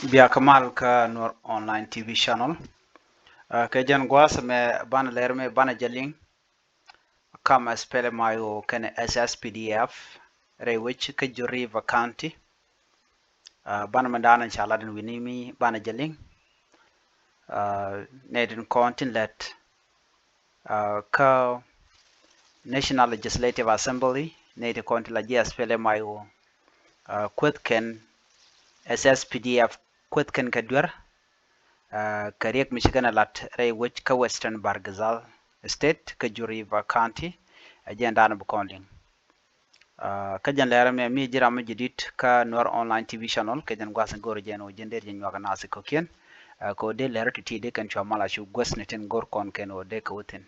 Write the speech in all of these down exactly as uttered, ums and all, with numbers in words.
Bia kä mal kä Nuer Online T V channel. Kɛ jɛn gua̱a̱th mɛ banɛ lɛr mɛ banɛ jɛ liŋ kam SPLM-IO kɛnɛ SSPDF rɛy wec kä Ju River County. Banɛ mɛ da̱a̱n ca lat in wi̱ni mi banɛ jɛ liŋ. Nɛ din kɔn tin lɛt kä National Legislative Assembly nɛ ti kɔn ti la ji̱ SPLM-IO kueth kɛn SSPDF kueth kɛn kɛ duer. Kɛ riɛk mi ci kɛn a lat rɛy wec kä Western Bahr el Ghazal State kä Ju River County. Ɛ jɛn da̱a̱n bi kɔn liŋ. Kä jɛn lɛr mɛ mi ji̱ ram mi ji̱ dit kä Nuer Online T V channel kɛ jɛn gua̱th in go̱r jɛn ɔ ji̱n der ji̱ nyuak nath kɔ̱kiɛn. Kɛ ɔ dee lɛr ti ti dee kɛn cua mal a cu guäth ni tin go̱r kɔn kɛn ɔ dee kɛ wä thin.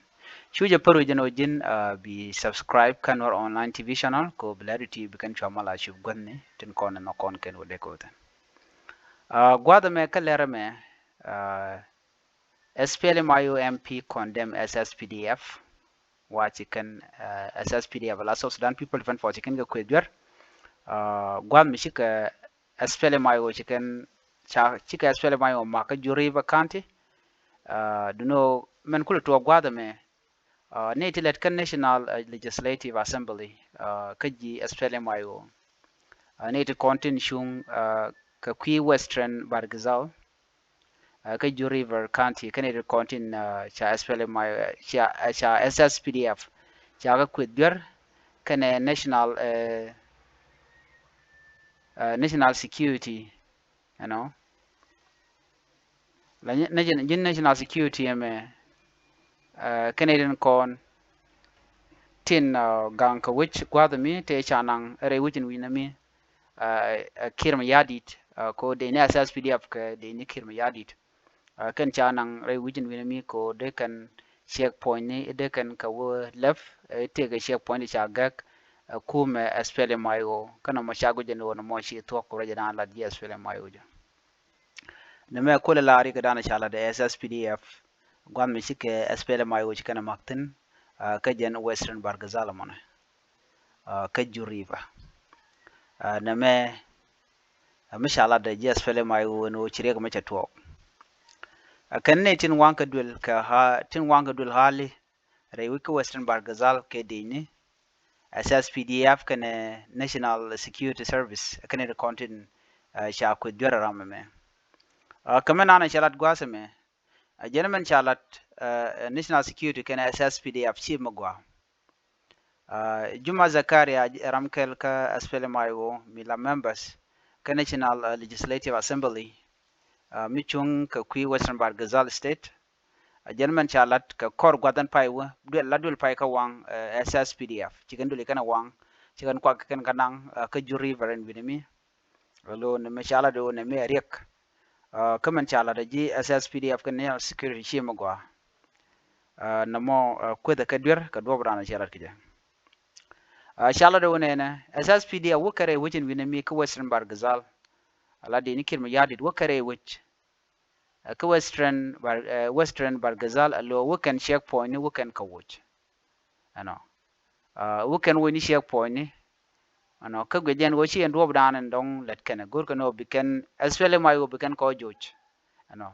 Cu jɛ pär wi̱c jɛn ɔ ji̱n bi subscribe kä Nuer Online T V channel kɛ ɔ bi lɛr ti ti bi kɛn cua mal a cu guäth ni tin kɔn ni nhɔk kɔn kɛn ɔ dee kɛ wä thin. Gua̱th mɛ kä lɛr mɛ SPLM-IO M P condemn SSPDF. Wa ci kɛn SSPDF la South Sudan People Defense Force ci kɛn kɛ kueth duer. Gua̱th mi cikɛ SPLM-IO ci kɛn ca cikɛ SPLM-IO mak kä Ju River County. Dunɔ mɛn kulɛ tuɔɔk gua̱th ɛmɛ ni ti lɛt kä National Legislative Assembly kä ji̱ SPLM-IO. Ni ti kɔn tin cuŋ kɛ kui̱ Western Bahr el Ghazal kä Ju River County kɛnɛ ti kɔn tin ca SPLM ca ca SSPDF ca kä kueth duer kɛnɛ national national security, you know. La ji̱n national security ɛmɛ kɛnɛ tin kɔn tin gaŋ kɛ wec gua̱th mi te ca naŋ rɛy wec in wi̱n mi Kiir Mayardit ko dee ni SSPDF kɛ dee ni Kiir Mayardit. Kɛn ca naŋ rɛy wec in wi̱n mi ko dee kɛn checkpoint ni dee kɛn kɛ wä lɛp tëëkɛ checkpoint ca gɛk kumɛ SPLM-IO kɛn mɔ ca guic jɛ ni wä ni mɔ ci thuɔ̱k ku rɛc dan lat ji̱ SPLM-IO jɛ. Ni mɛ kulɛ la rik dan ca lat SSPDF gua̱th mi cikɛ SPLM-IO ci kɛn mak thin kä jɛn Western Bahr el Ghazal mɔnɛ kä Ju River. Ni mɛ mi ca lat ji̱ SPLM-IO ni wä ci riɛk mɛ ca tuɔɔk. Kɛn ni tin waŋ kɛ duel kɛ ha tin waŋ kɛ duel hali rɛy wec kä Western Bahr el Ghazal kɛ dee ni SSPDF kɛnɛ National Security Service kɛnɛ ti kɔn tin ca kueth duer ram ɛmɛ. Kɛ mɛ nanɛ ca lat gua̱th ɛmɛ. Jɛn mɛn ca lat National Security kɛnɛ SSPDF ci mɛ gua̱a̱. Juma Zakaria ram kɛl kä SPLM-IO mi la members kä National Legislative Assembly mi cuŋ kɛ kui̱ Western Bahr el Ghazal State. Jɛn mɛn ca lat kɛ kɔr gua̱th ɛn pay wä duel la duel pay kä waŋ SSPDF ci kɛn duel kɛn waŋ ci kɛn kuak kɛn kä naŋ kä Ju River in wi̱n mi. Lo ni mɛ ca lat do ni mɛ riɛk kä mɛn ca lat ji̱ SSPDF kɛn National Security ci mɛ gɔaa. Nɛ mɔ kueth kɛ duer kɛ duɔp ran ca lat kɛ jɛ. Ca lat do ni nɛ SSPDF wä kɛ rɛy wec in wi̱n mi kä Western Bahr el Ghazal. Ala dee ni Kiir Mayardit wä kɛ rɛy wec kä Western Bahr Western Bahr el Ghazal a lo wä kɛn checkpoint ni wä kɛn kɛ woc. Ɛnɔ wä kɛn woc ni checkpoint ni. Ɛnɔ kä guic jɛn wä ci ɛn duɔp dan ɛn dɔŋ lɛt kɛn go̱r kɛn wä bi kɛn SPLM-IO bi kɛn kɔ joc. Ɛnɔ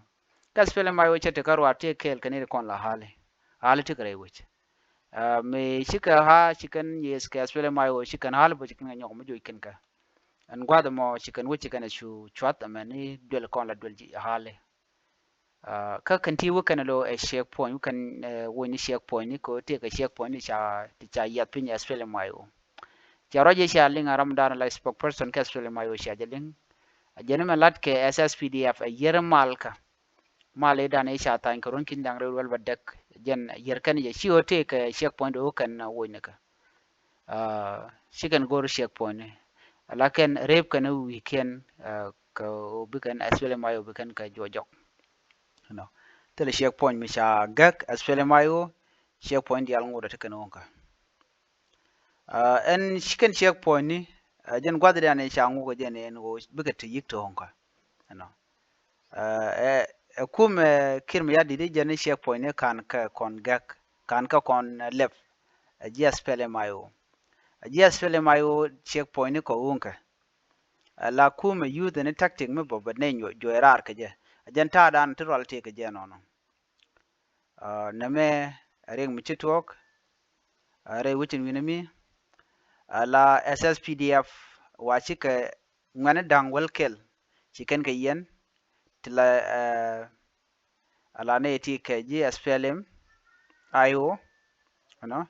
kä SPLM-IO cɛ ti kä ruaat ti kɛɛl kɛn ni kɔn la hali hali ti kɛ rɛy wec. Mi cikɛ ha ci kɛn yes kɛ SPLM-IO ci kɛn hal bä ci kɛn kɛ nyɔk mi joc kɛn kɛ. Ɛn gua̱th mɔ ci kɛn wec ci kɛn cu cuath ɛmɛn ni duel kɔn la duel ji̱ hali. Kä kɛn ti wä kɛn lo ɛ checkpoint wä kɛn wä ni checkpoint ni ko ti kɛ checkpoint ni ca ti ca yiath piny SPLM-IO. Ca ruac ca liŋ a ram dan la spokesperson kɛ SPLM-IO ca jɛ liŋ. A jɛn mɛ lat kɛ SSPDF a yier mal kä mal i̱ dan i̱ ca thany kɛ ruɔ̱n ki̱n da̱ŋ rɛw ruɛl bɛ däk. Jɛn yier kɛn jɛ ci ɣä tëë kɛ checkpoint ɣä kɛn woc ni kɛ. Ci kɛn go̱r checkpoint ni ala kɛn rep kɛn wi̱i̱ kiɛn kɛ ɣä bi kɛn SPLM-IO bi kɛn kɛ juɔc jɔk. Thilɛ checkpoint mi ca gäk SPLM-IO checkpoint diaal ŋot ɛ ti kɛn ɣä kä. Ɛn ci kɛn checkpoint ni jɛn gua̱th diaal ni ca ŋuk jɛn ɛn ɣä bikɛ ti yik ti ɣä kä. Ɛnɔ ɛ kum ɛ Kiir Mayardit jɛn checkpoint ni kan kɛ kɔn gɛk kan kɛ kɔn lɛp. Ɛ ji̱ SPLM-IO ɛ ji̱ SPLM-IO checkpoint ni kɔ ɣä kä. la kumɛ use ni tactic mi bä bä nɛy juɔc raar kɛ jɛ. A jɛn ta̱a̱ dan ti rual tëë kɛ jɛ nɔnɔ. Nɛmɛ ɛ riɛk mi ci tuɔɔk, rɛy wecin wi̱nɛ mi, la S S P D F wa cikɛ ŋuɛ̈ni da̱ŋ wäl kɛl ci kɛn kɛ yiɛn ti la ala nɛy ti kɛ ji̱ S P L M I O, you know,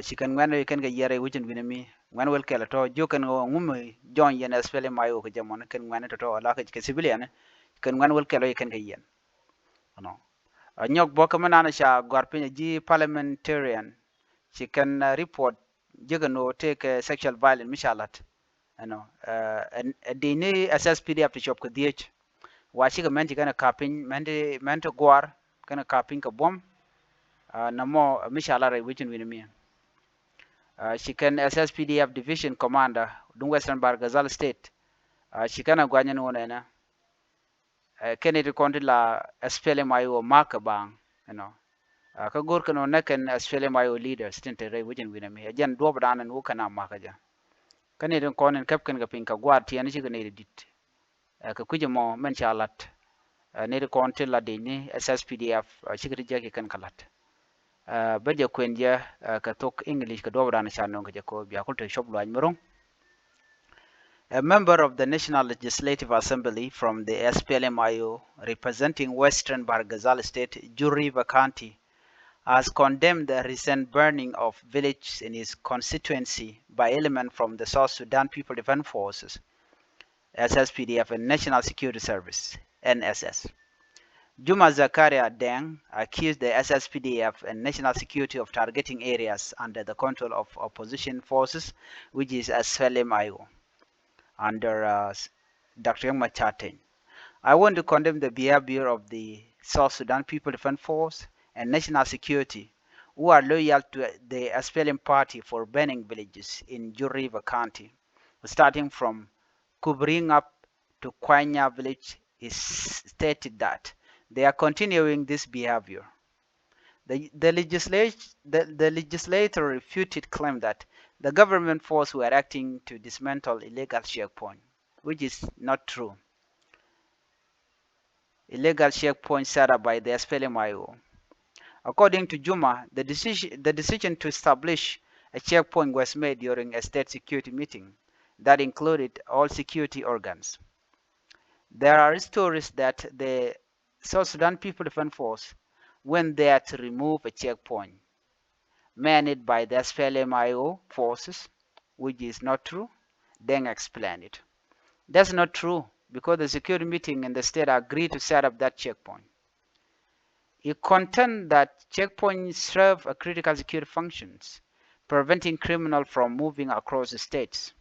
ci kɛn ŋuɛ̈ni kɛn kɛ yiɛn rɛy wecin wi̱nɛ mi, ŋuɛ̈ni wäl kɛl tɔ jiök kɛn ɣöö ŋumɛ jɔny yɛn S P L M I O kɛ jɛ mɔni kɛn ŋuɛ̈ni tɔtɔ ala kɛ civilian, kɛn ŋuɛ̈ni wäl kɛl ɔ ci kɛn kɛ yiɛn. Ɛnɔ. A nyɔk bä kä mi nan ca gɔ̱a̱r piny a ji̱ parliamentarian ci kɛn report jiäk ɛn ɣöö tëëkɛ sexual violence mi ca la̱t. Ɛnɔ, ɛ dini S S P D F ti cop kɛ dhieec. Wa cikɛ mɛn ci kɛn ɛ ka̱p piny, mɛn ti, mɛn ti gua̱a̱r kɛn ɛ ka̱p piny kɛ buɔ̱m. Nɛmɔ mi ca la̱t rɛy wecin wi̱nɛ mi. Ci kɛn S S P D F division commander duŋ Western Bahr el Ghazal State. Ci kɛn ɛ gua̱ny ɛn ɣöö nɛnɛ kɛn it kɔn ti la S P L M I O ma̱k kɛ baaŋ, you know. Kä go̱r kɛn ɔ nɛ kɛn S P L M I O leaders tin te rɛy wecin wi̱nɛ mi a jɛn duɔp dan ɛn wä kɛn a ma̱k kɛ jɛ. Kɛn it kɔn in kɛp kɛn kɛ piny kɛ gua̱a̱r tiɛn cikɛ nɛy ti di̱t. Kɛ kui̱c ɛmɔ mɛn ca la̱t nɛy ti kɔn ti la di̱t ni S S P D F cikɛ ti jɛ ki kɛn kɛ la̱t. Bä jɛ kuɛn jɛ kɛ thok English kɛ duɔp dan ca nöŋ kɛ jɛ kɛ bia kul te cop luac mi ro̱ŋ. A member of the National Legislative Assembly from the S P L M I O representing Western Bahr el Ghazal State, Jur River County, has condemned the recent burning of villages in his constituency by elements from the South Sudan People Defense Forces, S S P D F, and National Security Service, N S S. Juma Zakaria Deng accused the S S P D F and National Security of targeting areas under the control of opposition forces, which is S P L M I O, under uh, Doctor Riek Machar Teny. I want to condemn the behavior of the South Sudan People Defense Force and National Security, who are loyal to the S P L M party, for burning villages in Jur River County, starting from Kubring up to Kwanya village. Is stated that they are continuing this behavior. The, the, legislat the, the legislator refuted claim that the government force were acting to dismantle illegal checkpoint, which is not true. Illegal checkpoint set up by the S P L M I O. According to Juma, the decision, the decision to establish a checkpoint was made during a state security meeting that included all security organs. There are stories that the South Sudan People Defense Force went there to remove a checkpoint manned by the S P L M I O forces, which is not true. Deng explained it. That's not true because the security meeting in the state agreed to set up that checkpoint. He contends that checkpoints serve a critical security functions, preventing criminals from moving across the states,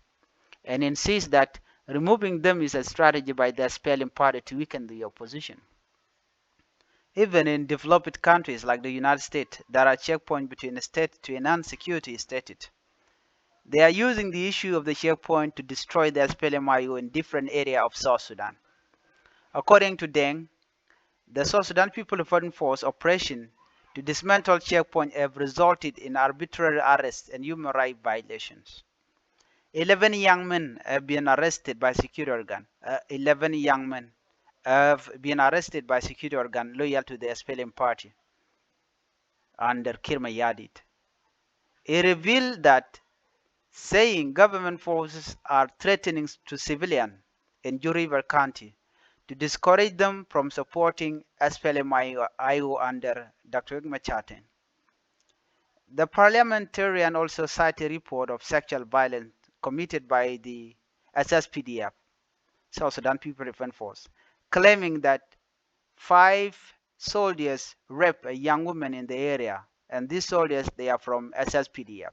and insists that removing them is a strategy by the S P L M party to weaken the opposition. Even in developed countries like the United States, there are checkpoints between states to enhance security, stated. They are using the issue of the checkpoint to destroy the S P L M I O in different areas of South Sudan. According to Deng, the South Sudan People Defense Force operation to dismantle checkpoint have resulted in arbitrary arrests and human rights violations. Eleven young men have been arrested by security organ. Uh, eleven young men have been arrested by security organ loyal to the S P L M party under Kiir Mayardit. He revealed that, saying government forces are threatening to civilians in Jur River County to discourage them from supporting S P L M I O under Doctor Riek Machar Teny. The parliamentarian also cited a report of sexual violence committed by the S S P D F, South Sudan People Defense Force, claiming that five soldiers raped a young woman in the area, and these soldiers, they are from S S P D F.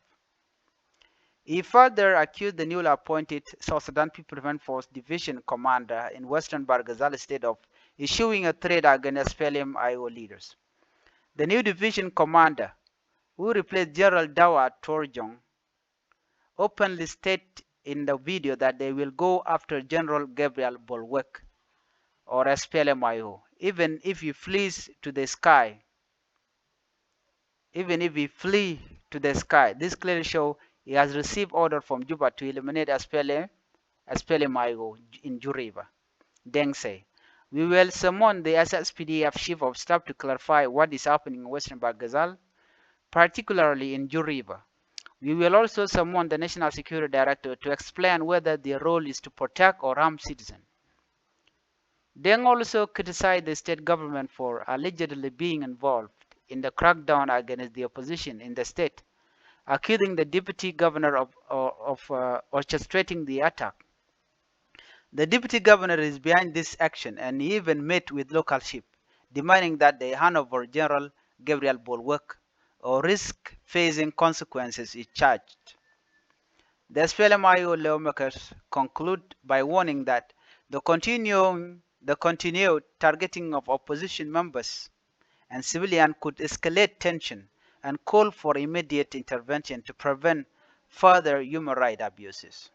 He further accused the newly appointed South Sudan People Defense Force division commander in western Bahr el Ghazal state of issuing a threat against S P L M I O leaders. The new division commander, who replaced General Dawa Torjong, openly state in the video that they will go after General Gabriel Bolwek or S P L M I O, even if he flees to the sky. Even if he flee to the sky, this clearly show he has received order from Juba to eliminate S P L M S P L M I O in Ju River. Deng say, "We will summon the S S P D F chief of staff to clarify what is happening in Western Bahr el Ghazal, particularly in Ju River. We will also summon the national security director to explain whether their role is to protect or harm citizens." Deng also criticized the state government for allegedly being involved in the crackdown against the opposition in the state, accusing the deputy governor of, of, of, uh, orchestrating the attack. "The deputy governor is behind this action and he even met with local chief, demanding that they hand over General Gabriel Bol Wek or risk facing consequences," he charged. The S P L M I O lawmakers conclude by warning that the continuing, the continued targeting of opposition members and civilians could escalate tension and call for immediate intervention to prevent further human rights abuses.